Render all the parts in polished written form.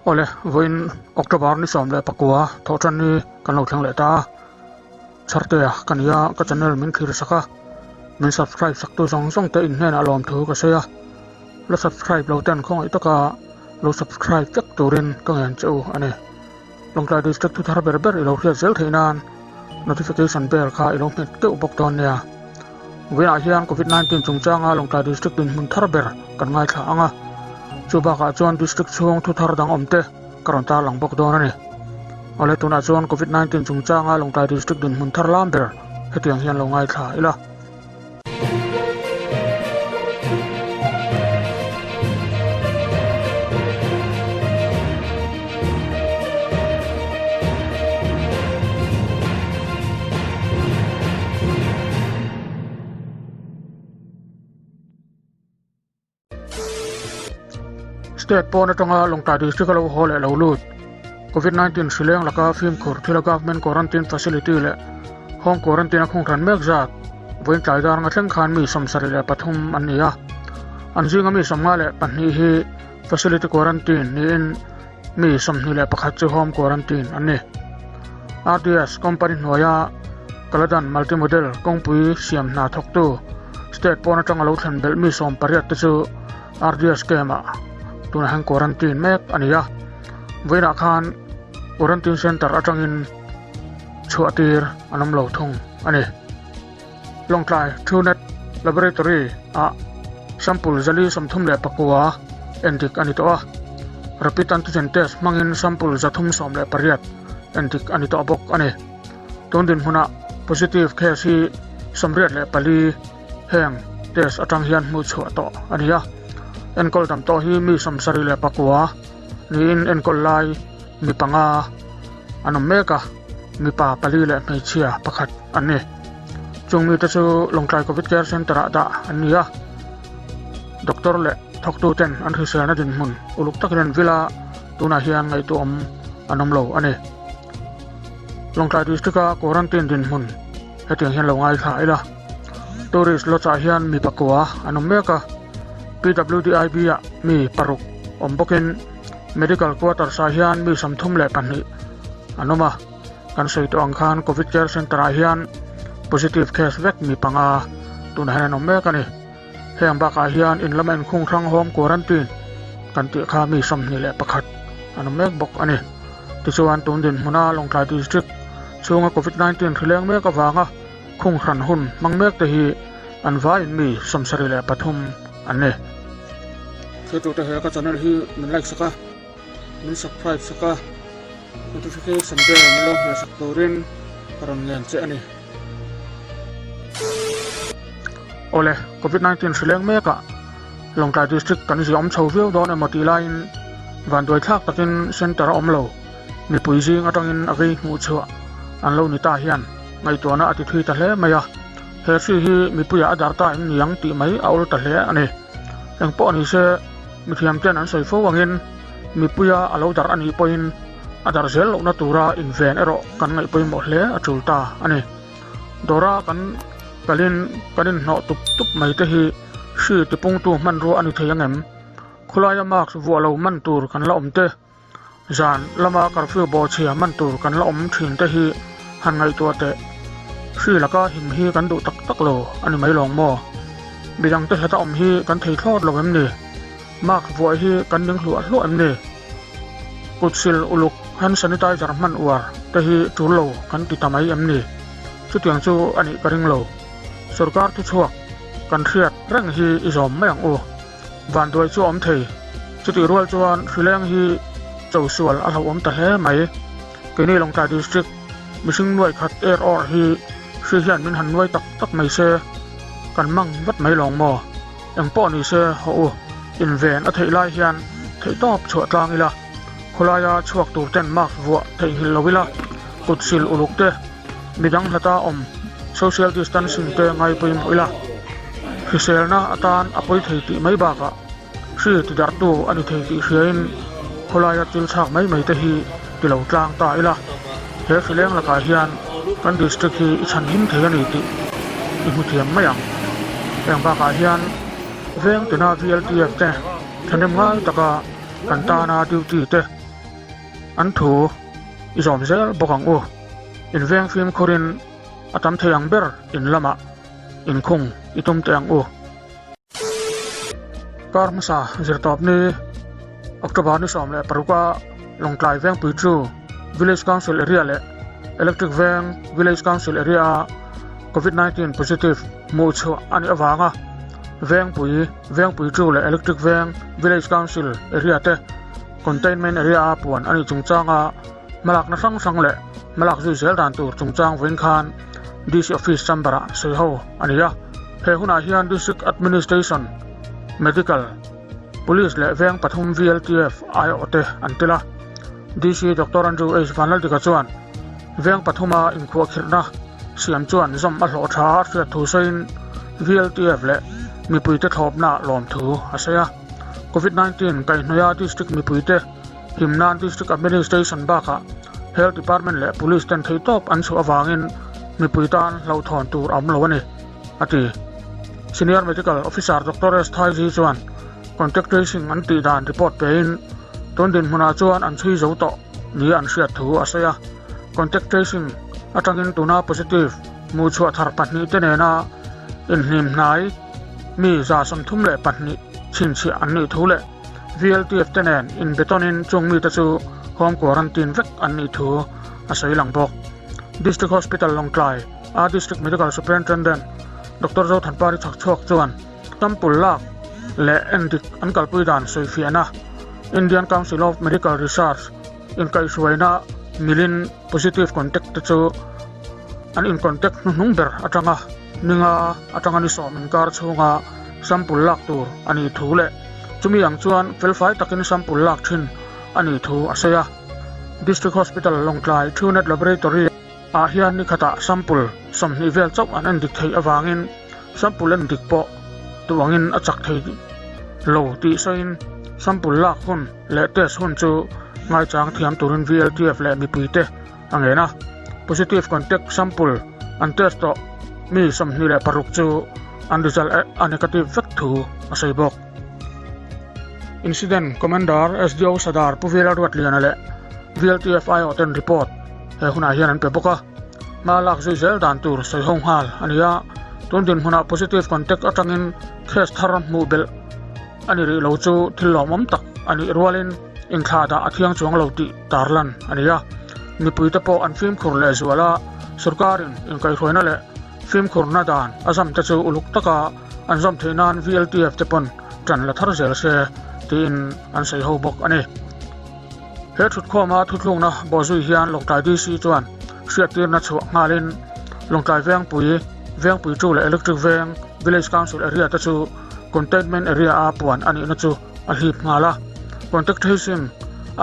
Awle, vawiin October ni 14 thawhṭan ni kan lo thleng leh ta a, Chhartea ka ni a, ka channel min thlir sak a, min subscribe sak tu zawng zawng te in hnenah lawmthu ka sawi a, la subscribe lo ten khawngaih taka lo subscribe vek turin ka ngen che u a ni. Lawngtlai District thu thar ber ber i lo hriat zel theih nan notification bell kha i lo hmet keuh bawk dawn nia. Vawiinah hian Covid 19 chungchanga Lawngtlai District dinhmun thar ber kan ngaithla ang a, chu bakah chuan District chhung thu thar dang awm te ka rawn tarlang bawk dawn a ni. Awle tunah chuan Covid 19 chungchanga Lawngtlai District dinhmun thar lam ber hetiang hian lo ngaithla ila. State pawn atanga Lawngtlai District a lo haw leh lo lut. Covid 19 hri leng laka fimkhur thila Government Quarantine Facility leh Home Quarantine a khung hran mek zat vawiin tlai dar nga thleng khan mi 73 an ni a. An zinga mi 52 hi Facility Quarantine niin mi 21 chu Home Quarantine an ni. RTS Company hnuaia Kaladan Multimodal kawngpui siam hna thawktu State pawn atanga lo thlen belh mi 18 te chu RDS camp-ah tunah hian quarantine mek a ni a. Vawiinah khan quarantine centre atangin chhuah tir an awm lo thung a ni. Lawngtlai Truenat Laboratory ah sample 439 endik a ni tawh a. Rapid antigen test hmangin sample 318 endik a ni tawh bawk a ni. Tun dinhmunah positive case hi 84 heng test atang hian hmuh chhuah tawh a ni a. Enkawl dam tawh hi mi 79 niin enkawl lai mi panga an awm mek a, mipa pali leh hmeichhia pakhat an ni. Chung mite chu Lawngtlai Covid Care Centre ah dah an ni a, doctor leh thawktu ten an hriselna dinhmun uluk takin an vil a, tunah hian ngaihtuahawm an awm lo a ni. Lawngtlai District a quarantine dinhmun hetiang hian lo ngaithla ila. Tourist lodge ah hian mi pakua an awm mek a, PWDIB ah mi paruk awm bawkin medical quarters ah hian mi 32 an awm a. Kan sawi tawh ang khan Covid Care Centre ah hian positive case vek mi panga tunah hian an awm mek a ni. Heng bakah hian in lama inkhung hrang home quarantine kan tih kha mi 21 an awm mek bawk a ni. Tichuan tun dinhmuna Lawngtlai District chhunga Covid 19 hri leng mek avanga khung hran hun hmang mek te hi an vaiin mi 73 an ni. Thiltute he ka channel hi min like sak a, min subscribe sak a, notification bell min lo hmeh sak turin ka rawn ngen che a ni. Awle, Covid 19 hri leng mekah Lawngtlai District kan ziah awm chho viau dawn emaw tih laiin vanduai thlak takin centre a awm lo. Mipui zing atangin a vei hmuh chhuah an lo ni ta hian ngaihtuahna a ti thui ta hle mai a. He hri hi mipuiah a dar ta em niang tih mai a awl ta hle a ni. Engpawh ni se mithiam ten an sawi fo angin mipuia a lo dar a nih pawhin a dar zel lohna tura inven erawh kan ngaih pawimawh hle a tul ta a ni. Dawra kan kalin kan inhnawh tup tup mai te hi hri tipungtu hmanrua a ni thei ang em? Khawlaia mask vuah lo man tur kan la awm te, zan lama curfew bawhchhia man tur kan la awm thin te hi han ngaihtuah teh. Hri laka him hi kan duh tak tak lo a ni mai lawng maw? Midangte hlata awm hi kan thei thlawt lo em ni? Mask vuah hi kan ning hluah hluah em ni? Kut sil uluk hand sanitizer hman uar te hi tul lo kan ti ta mai em ni? Chutiang chu a nih ka ring lo. Sorkar thuchhuak kan hriat reng hi i zawm mai ang u. Vanduai chu a awm thei. Chutih rual chuan hrileng hi cho sual a hlauhawm ta hle mai. Keini Lawngtlai District mihring nuai khat er awr hi hri hian min han nuai tak tak mai se kan mang vat mai lawng maw? Eng pawh ni se haw u, inven a theih lai hian theihtawp chhuah tlang ila, khawlaia chhuak tur ten mask vuah theihnghilh lo ila, kut sil uluk te, midang hlata awm social distancing te ngai pawimawh ila, hriselna atan a pawi thei tih mai bakah hri tidarhtu a ni thei tih hriain khawlaia chil chhak mai mai te hi ti lo tlang ta ila, he hrileng lakah hian kan district hi i chhan him thei a ni tih i hmu thiam mai ang. Heng bakah hian veng tina VLTF te thahnem ngai taka kan tana duty te. An thu i zawm zel bawk ang u. Inveng fimkhurin a tam thei ang ber in lamah inkhung i tum teh ang u. Kar hmasa zirtawp ni October ni 16 a Lawngtlai Vengpui chu Village Council Area leh Electric Veng Village Council Area a Covid-19 positive hmuh chhuah a nih avanga Vengpui, Vengpui chu leh Electric Veng Village Council Area te Containment Area a puan a nih chungchanga hmalakna hrang hrang leh hmalak zui zel dan tur chungchang vawiin khan DC Office Chamber-ah sawi ho a ni a. He hunah hian District Administration, Medical, Police leh veng pathum VLTF aiawh te an tel a. DC Doctor Andrew H Vanlaldika chuan veng pathuma inkhuahkhirhna siam chuan zawm a hlawh tha a hriat thu sawiin VLTF leh mipuite thlawpna lawmthu a sawi a. Covid 19 kaihhnawih a District mipuite Himnan District Administration bakah Health Department leh Police ten theihtawp an chhuah avangin mipui tan hlauhthawn tur a awm lo a ni, a ti. Senior Medical Officer Doctor S. Thaiji chuan contact tracing an tih dan report pein tun dinhmunah chuan an chhui zo tawh nia an hriat thu a sawi a. Contact tracing atangin tuna positive hmuhchhuah thar pahnihte nena inhnim hnai mi 32 chhinchhiah an nih thu leh VLTF te nen inbetawnin chung mite chu home quarantine vek an nih thu a sawi lang bawk. District Hospital Lawngtlai a District Medical Superintendent Doctor Zothanpari Chhakchhuak chuan sample lak leh endik an kalpui dan sawifiahna Indian Council of Medical Research inkaihhruaina milin positive contact te chu an in contact hnuhnung ber atanga ninga atanga ni sawm inkar chhunga sample lak tur a nih thu leh chumi ang chuan felfai takin sample lak thin a nih thu a sawi a. District Hospital Lawngtlai Truenat Laboratory ah hian ni khatah sample 20 vel chauh an endik theih avangin sample endik pawh duh angin a chak thei lo tih sawiin sample lak hun leh test hun chu ngaichang thiam turin VLTF leh mipuite a ngen a. Positive contact sample an test tawh mi 26 chu an result a negative vek thu a sawi bawk. Incident Commander SDO Sadar Pu Vela Ruatliana leh VLTF aiawh ten report he hunah hian an pe bawk a. Hma lak zui zel dan tur sawi ho nghal a ni a, tun dinhmunah positive contact atangin case thar hmuh belh a ni rih lo chu thil lawmawm tak a nih rualin inthlah dah a thiang chuang lo tih tarlan a ni a. Mipuite pawh an fimkhur leh zual a, sorkarin inkaihhruaina leh fimkhurna dan a zam te chu uluk taka an zawm theih nan VLTF te pawn ṭan la thar zel se tiin an sawi ho bawk a ni. He thutkhawma thuthlukna bawhzui hian Lawngtlai DC chuan hriattirna chhuah nghalin Lawngtlai Vengpui, Vengpui Tu leh Electric Veng Village Council area te chu Containment Area a puan a nihna chu a hlip nghal a. Contact tracing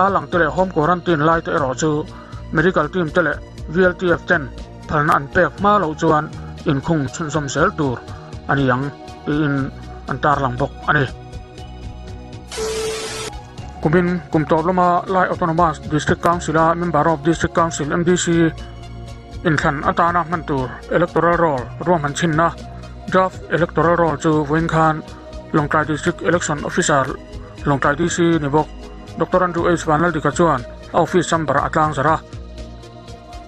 a lang te leh Home Quarantine lai te erawh chu Medical Team te leh VLTF ten phalna an pek hma loh chuan inkhung chhunzawm zel tur a ni ang tiin an tarlang bawk a ni. Kumin kum tawp lama Lai Autonomous District Council-a Member of District Council, MDC, inthlan atana hman tur Electoral Roll ruahman chhinna Draft Electoral Roll chu vawiin khan Lawngtlai District Election Officer, Lawngtlai DC ni bawk Doctor Andrew H Vanlaldika chuan a office chamber-ah a tlangzarh a.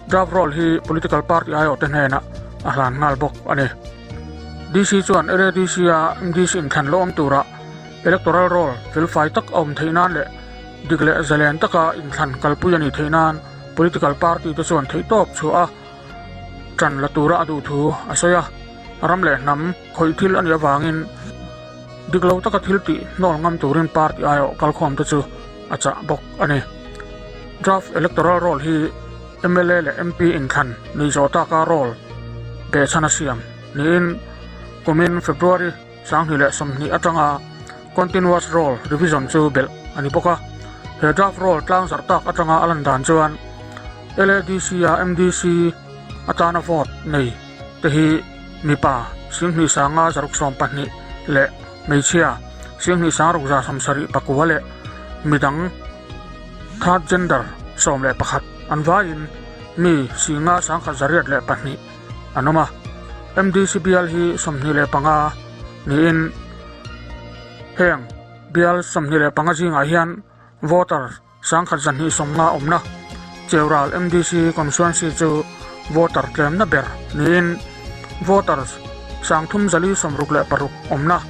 Draft Roll hi political party aiawhte hnenah a hlan nghal bawk a ni. DC chuan LADC-a MDC inthlan lawm turah Electoral Roll felfai tak a awm theih nan leh dik leh zalen taka inthlan kalpui a nih theih nan political party te chuan theihtawp chhuah a tan la tura a duh thu a sawi a. Ram leh hnam khawih thil a nih avangin dik lo taka thil tih hnawl ngam turin party aiawh kalkhawm te chu a chah bawk a ni. Draft Electoral Roll hi mla leh MP inthlan nih zawh taka roll behchhan a siam niin kumin February 2020 atanga Continuous Roll Revision chu belh a ni bawk a. He draft roll tlangzarh tak atanga a lan dan chuan LADC-a MDC atana vote nei te hi mipa 2512 leh hmeichhia 2674 leh midang third gender 11 an vaiin mi 5182 an awm a. MDC bial hi 25 niin heng bial 25 zingah hian voter 1250 awmna Cheural MDC constituency chu voter tlemna ber niin voters 336 awmna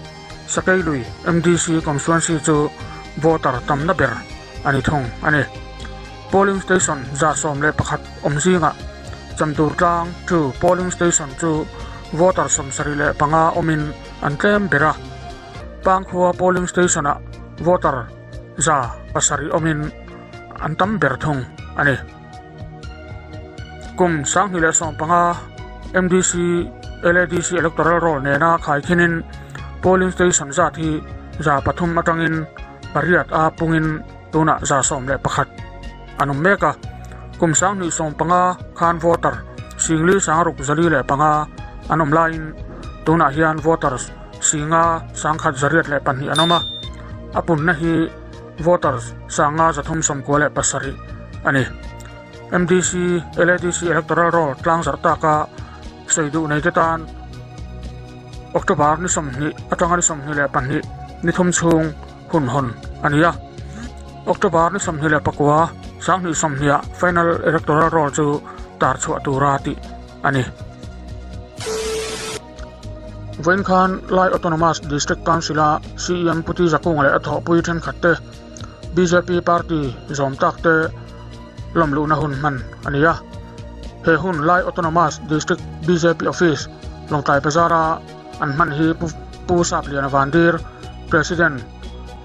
Sakeilui MDC constituency chu voter tamna ber a ni thung a ni. Polling station 111 awm zingah Chamdurtlang chu polling station chu voter 75 awmin an tlem ber a, Pangkhua polling station-ah voter 700 awmin an tam ber thung a ni. Kum 2015 MDC LADC electoral roll nena khaikhinin polling station zat hi 300 atangin pariat a pungin tunah 111 an awm mek a. Kum 2015 khan voter singli sangruk zali leh panga an awm laiin tunah hian voters singa 1102 an awm a. A punna hi Voters 5397 a ni. MDC, LADC Electoral Roll tlangzarh taka sawi duh neite tan October ni 20 atanga ni 22 ni thum chhung hun hawn a ni a. October ni 29 2020 ah Final Electoral Roll chu tar chhuah tura tih a ni. Vawiin khan Lai Autonomous District Council-a CEM Pu Ti Zakung leh a thawhpui thenkhat te bjp party zawm tak te lawmluhna hun hman a ni a. He hun Lai Autonomous District bjp Office Lawngtlai Bazar-a an hman hi Pu Sapliana Vandir, President,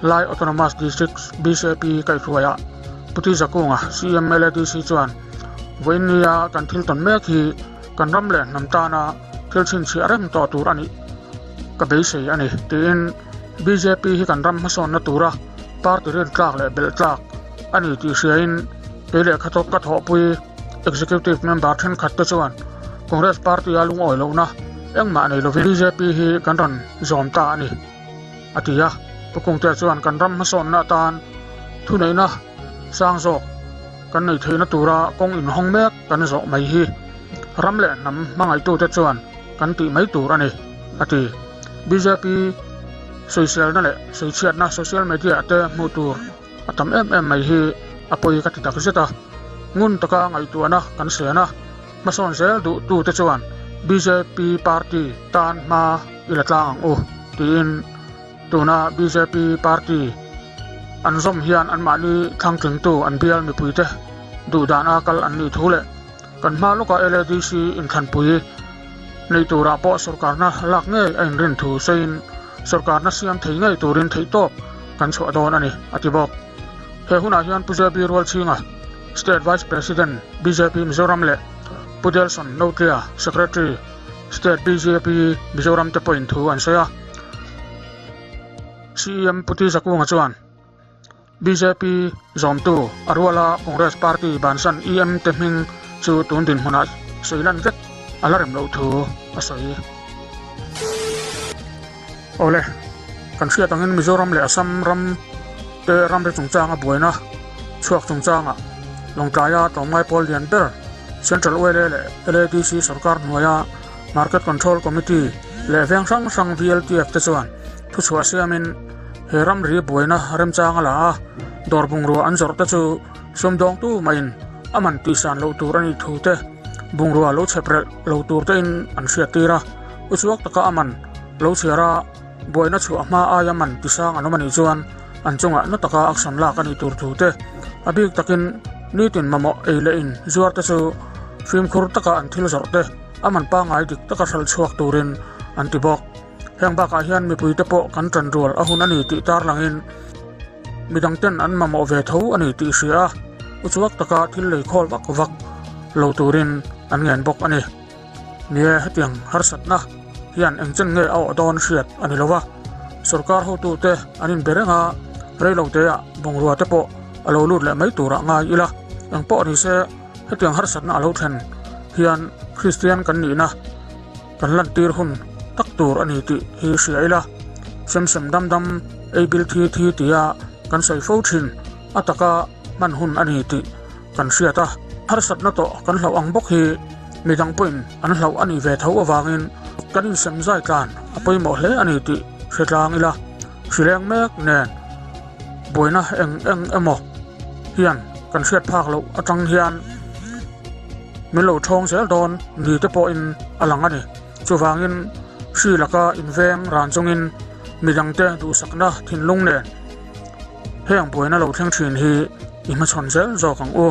Lai Autonomous District bjp kaihhruaiah Pu Ti Zakunga CEM LADC chuan vawiin nia kan thil tawn mek hi Kan ram leh hnam tana thil chhinchhiah reng tawh tur a nih ka beisei a ni, tiin bjp hi kan ram hmasawnna tura party rin tlak leh belh tlak a ni tih hriain kei leh kha ka thawhpui executive member thenkhat te chuan Congress party a lungawi lohna engmah nei lovin bjp hi kan rawn zawm ta a ni, a ti a. Pu Kungtea chuan kan ram hmasawnna atan thuneihna sang zawk kan nei theihna tura kawng inhawng mek kan zawh mai hi ram leh hnam hmangaihtute chuan kan tih mai tur a ni, a ti. Bjp sawiselna leh sawichhiatna social media te hmuh tur a tam em em mai hi a pawi ka ti tak zet a. Ngun taka ngaihtuahna kan sen a, hmasawn zel duhtute chuan bjp party tan hma i la tlang ang u, tiin Tuna bjp party an zawm hian anmahni thlangtlingtu an bial mipuite duhdan a kal an nih thu leh kan hma lawka LADC inthlanpui nei turah pawh sorkarna lak ngei a inrin thu sawiin sorkarna siam thei ngei turin theihtawp kan chhuah dawn a ni, a ti bawk. He hunah hian Pu JB Rualchhinga, State Vice President, bjp Mizoram leh Pu Delson Notlia, Secretary, State bjp Mizoram te pawhin thu an sawi a. CEM Pu Ti Zakunga chuan bjp zawmtu a ruala Congress party bansan EM te hming chu tun dinhmunah sawi lan vek a la rem loh thu a sawi. Awle, kan hriat angin Mizoram leh Assam ram te ramri chungchanga buaina chhuak chungchangah Lawngtlaia tlawmngai pawl lian ber Central OLA leh LADC sorkar hnuaia Market Control Committee leh veng hrang hrang VLTF te chuan thuchhuah siamin he ramri buaina remchang a la a, dawr bungrua an zawrh te chu sumdawngtu maiin a man tihsan loh tur a nih thu te, bungrua lo chhep relh lo tur tein an hriattir a, uchuak taka a man lo chhiar a, buaina chhuah hma aia man tisang an awm a nih chuan an chungah na taka action lak a nih tur thu te, a bik takin nitin mamawh ei leh in zuar te chu fimkhur taka an thil zawrh te a man pangngai dik taka hral chhuak turin an ti bawk. Heng bakah hian mipuite pawh kan ṭan rual a hun a ni tih tarlangin midang ten an mamawh ve tho a ni tih hria a, uchuak taka thil lei khawl vak vak lo turin an ngen bawk a ni. Nie, hetiang harsatna hian engchen nge a awh dawn hriat a ni lo va, sorkar hotute an inbe reng a, reiloteah bungrua te pawh a lo lut leh mai turah ngai ila, engpawh ni se hetiang harsatna a lo thlen hian Kristian kan nihna kan lantir hun tak tur a ni tih hi hria ila, sem sem dam dam ei bil thi thi tia kan sawi fo thin a taka hman hun a ni tih kan hriat a, harsatna tawh kan hlauh ang bawk hi midang pawhin an hlauh a nih ve tho avangin kan insem zai tlan a pawimawh hle a ni tih hre tlang ila, hrileng mek nen buaina eng eng emaw. hian kan hriat phak loh atang hian min lo thawng zel dawn ni te pawhin a lang a ni. Chuvangin hri laka inveng ran chungin midangte duhsakna thinlung nen heng buaina lo thleng thin hi i hmachhawn zel zawk ang u.